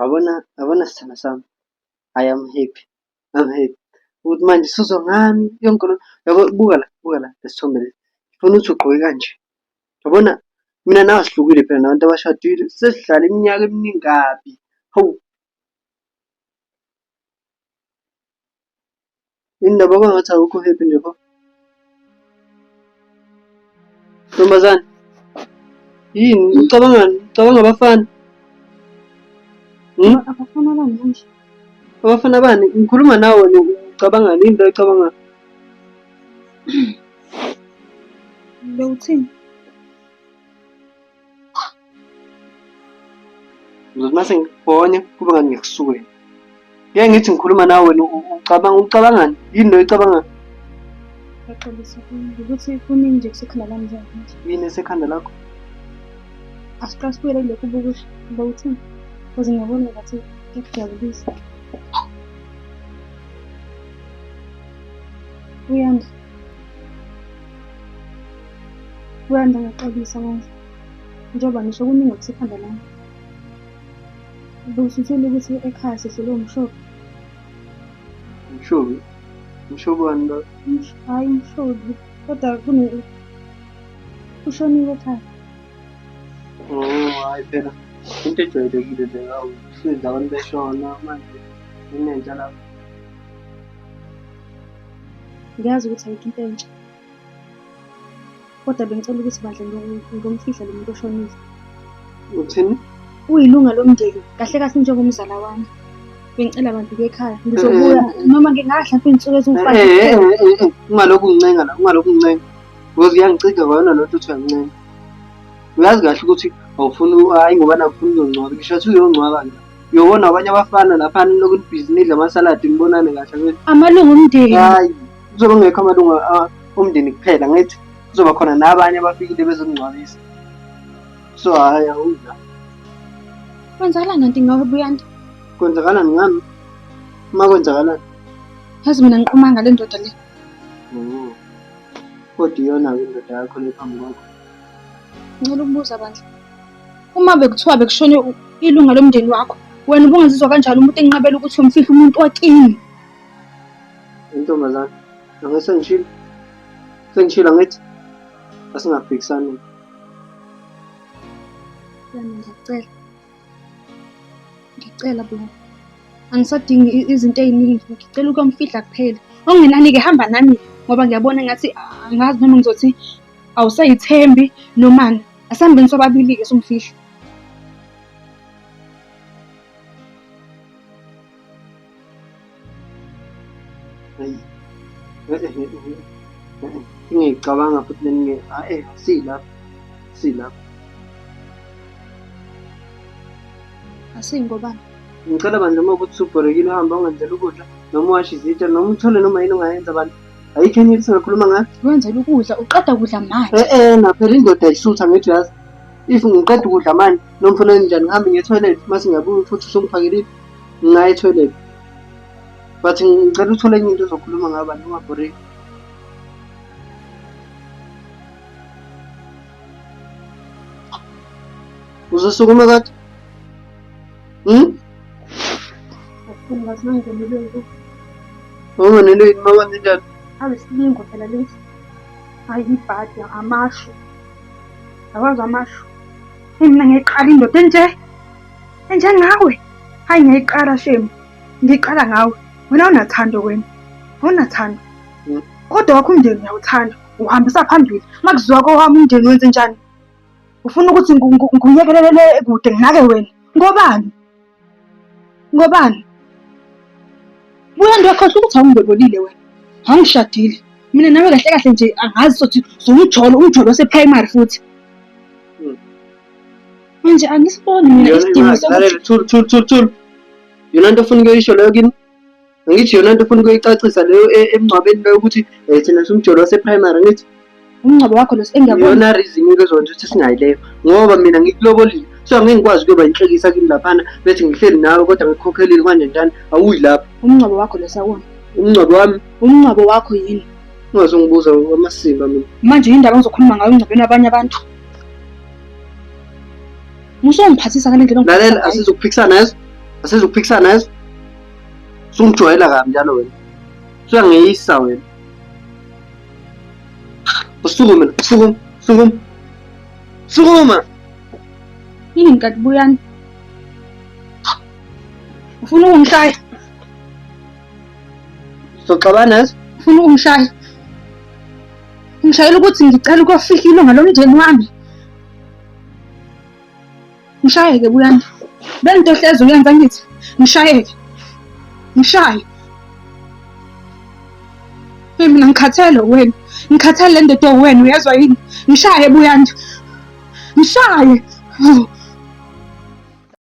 Yabona, yabona sithandwa sami, I am happy, I'm happy ukuthi manje usuzwa ngami yonke lo yabo buka la, buka la lesithombe lesi. Ngifuna ukuthi ugqoke kanje. Yabona mina nawe asihlukile phela nabantu abashadile sesihlale iminyaka eminingi kabi. Hawu. Indaba kwangathi awukho happy nje pho. Ntombazane. Yini ucabangani? Ucabanga abafana? Hmm? Abafana bani manje? Abafana bani? Ngikhuluma nawe wena ucabangani? Yini into oyicabangayo? Bewuthini? Ngizothi mase ngikubhonya kube ngathi ngiyakusukela. Ngeke ngithi ngikhuluma nawe wena ucabanga ucabangani? Yini lo oyicabangayo? Ngiyaxolisa ukuthi kuningi nje kusekhanda lami njengamanje. Yini esekhanda lakho? Asiqale sibuyele kulokhu ubukusho uba uthini? Because ngiyabona ngathi kuyakujabulisa. Uyanda. Uyanda ngiyaxolisa manje. Njengoba ngisho kuningi okusekhanda lami. Ubusutshela ukuthi ekhaya sihlelwe umshovi. Umshovi? Umshovi wani lo? Hhayi umshovi, kodwa kune kushoniwe ekhaya. Oh, hhayi phela into ejwayelekile le hawu hlezi abantu beshona manje inentsha lapho. Ngiyazi ukuthi ayikho into entsha. Kodwa bengicela ukuthi bandla ngiyomfihla lo muntu oshonile. Uthini? Uyilunga lomndeni, kahle kahle njengomzala wami. Bengicela bandla ukuya ekhaya. Ngizobuya noma ngingadla mhlawumbe iy'nsuku eziwu-five. Ungalokhu ungincenga la, ungalokhu ungincenga. Because iyangicika kwayona loo nto uthi uyangincenga. Uyazi kahle ukuthi awufuni hhayi ngoba nakufuna ukuyongcwaba. Ngisho athi uyongcwaba-ke la. Uyobona abanye abafana laphana nilokhu nibhizi nidla amasaladi nibonane kahle angithi? Amalungu omndeni. Hhayi, kuzobe kungekho amalungu omndeni kuphela ngithi kuzoba khona nabanye abafikile bezokungcwabisa. So hhayi awuyi la. Kwenzakalani kanti ngawe Buyanda? Kwenzakalani ngami? Uma kwenzakalani? Yazi mina ngiqoma ngale ndoda le. Oh. Kodwa iyona-ke indoda yakho le phambi kwakho. Ngicela ukubuza bandla. Uma bekuthiwa bekushone ilunga lomndeni wakho, wena ubungazizwa kanjani umuntu enqabela ukuthi uyomfihla umuntu wakini? Intombazane, angithi sengishilo. Sengishilo angithi asingaphikisani. Yami ngiyacela. Ngiyacela bro. Angisadingi izinto ey'ningi, ngicela ukuyomfihla kuphela. Okungenani-ke hamba nami ngoba ngiyabona ngathi angazi noma ngizothi awusayithembi nomani. Asihambeni sobabili-ke somfihla. Hayi. Ngiyicabanga futhi leni eh silapha. Silapha. Asingobani? Ngicela bandla uma ukuthi ubhorekile uhambe ungenzela ukudla noma uwashe izitsha noma uthole noma yini ongayenza bandla. Ayikho enye into esingakhuluma ngayo. Wenzela ukudla, uqeda kudla manje. Eh eh naphela indoda ayisutha ngithi uyazi. If ngiqeda ukudla manje noma ufuna njani ngihambe ngiye toilet mase ngiyabuya futhi usungiphakelile ngingaya e-toilet. But ngicela uthole enye into ozokhuluma ngayo bandla ungabhoreki. Uzosukuma kade? Hmm? Ngathi ngangenelwe yini? Ungenelwe yini uma kwenze njani? Ave isilingo phela lesi. Hayi ibhadi amashu. Akwazi amashu. Hey mina ngiyiqala indoda enje. Enjengawe. Hayi ngiyayiqala shame. Ngiyiqala ngawe. Wena awunathando wena. Awunathando. Kodwa wakho umndeni uyawuthanda. Uhambisa phambili. Uma kuziwa kowami umndeni wenze njani? Ufuna ukuthi nguyekelelele kude nginake wena. Ngobani? Ngobani? Buya ndiyakhohlwa ukuthi awungilobolile wena. Awungishadile. Mina nawe kahle kahle nje angazi sothi zomjolo, umjolo wase-primary futhi. Manje angisiboni mina isidingo sokuthi Thul thul thul thul. Yona into ofuna ukuyisho leyo kini? Angithi yona into ofuna ukuyicacisa leyo emngcwabeni leyo ukuthi thina sumjolo wase-primary angithi? Umngcwabo wakho lo engiyabona. Iyona reason-ke ezokwenza ukuthi singayi leyo ngoba mina ngikulobolile so angeke ngikwazi ukuyoba inhlekisa kimi laphana bethi ngihleli nawe kodwa ngikukhokhelile kanje njani awuyi lapho. Umngcwabo wakho lo sawona. Umngcwabo wami? Umngcwabo wakho yini? Ungazongibuza amasimba mina. Manje yindaba engizokhuluma ngayo emngcwabeni wabanye abantu? Musa ungiphathisa ngale ndlela ongiphathisa Lalela ngayo. asizukuphikisana yezo. Asizukuphikisana yezo. Sungijwayela kabi njalo wena. Usuyangeyisa wena. Usukume, sukuma, sukuma. Sukuma. Yini kanti Buyani? Ufuna ukungishaya? Soxabana yezo? Ufuna ukungishaya? Ngishayela ukuthi ngicela ukuyofihla ilunga lomndeni wami. Ngishayeke Buyani. Le nto ohlezi uyenza ngithi ngishayeke. Ngishaye. Hey mina ngikhathele wena. Ngikhathele le ndoda owena uyezwa yini? Ngishaye Buyani. Ngishaye.